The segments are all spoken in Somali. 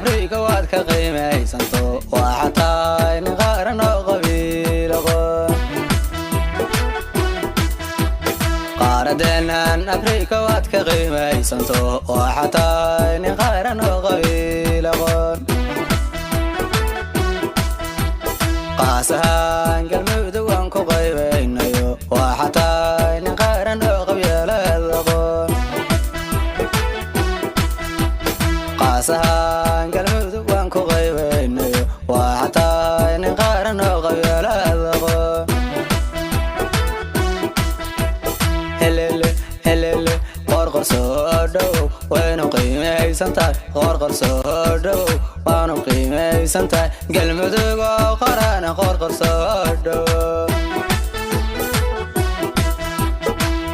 Afrika waad ka qiimaysanto, waxaa tahay nin qaran oo qabiilaqo. Qaaradeennan Afrika waad ka qiimaysanto, waxaa tahay nin qaran oo qabiilaqoon. Qaas ahaan Galmudug waan ku qaybaynayo, waxaa tahay nin qaran oo qabyaalad aqoon. Qaas ahaan Galmudug waan ku qaybaynayo, waxaa tahay nin qaran oo qabyaalad aqoon. Helele helele, Qorqor soo dhow, waynu qiimaysan tahay. Qorqor soo dhow, waanu qiimaysan tahay. Galmudug oo qaran, Qorqor soo dhow.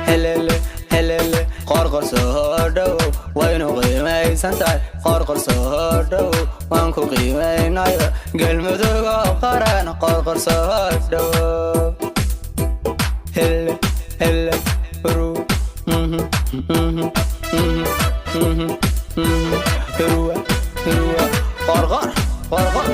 Helele helele, Qorqor soo dhow, waynu qiimaysan tahay. Qorqor soo dhow, waan ku qiimaynayo. Galmudug oo qaran, Qorqor soo dhow. Hele hele, ru mhm mhm mhm mhm mhm, ruwa ruwa, Qorqor Qorqor.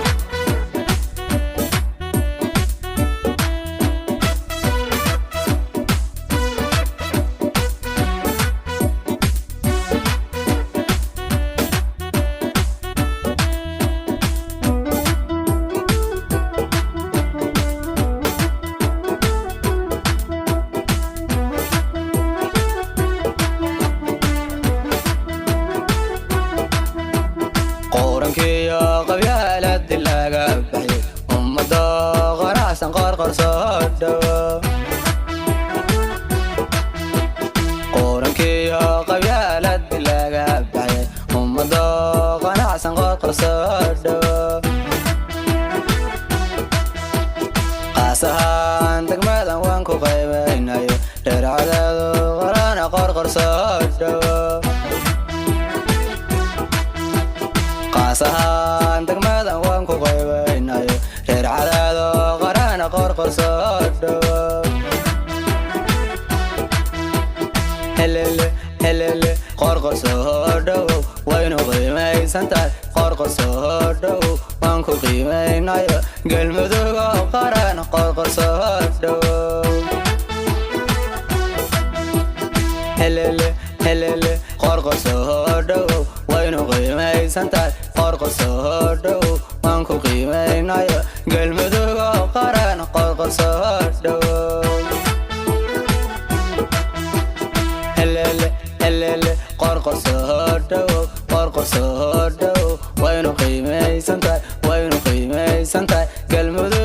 Qorankiyo qabyaaladi laga baxyay, ummado qanacsan, Qorqor soo dhowo. Qorankiyo qabyaaladi laga baxyay, ummado qanacsan, Qorqor soo dhowo. Qaas ahaan degmadan waan ku qaybaynayo, reer Cadaado qorana, Qorqor soo dhowo. Qaas ahaan degmadan waan ku qaybaynayo, reer Cadaado qarana, Qorqor soo dhowo. Helele helele, Qorqor soo dhow, waynu qiimaysan tahay. Qorqor soo dhow, waan ku qiimaynayo. Galmudug oo qaran, Qorqor soo dhow. Helele helele, Qorqor soo dhow, waynu qiimaysan tahay. Qorqor soo dhow, waan ku qiimaynayo. Galmudug oo qaran, Qorqor soo dhow. Helele helele, Qorqor soo dhow, Qorqor soo dhow, waynu qiimaysan tahay, waynu qiimaysan tahay. Galmudug.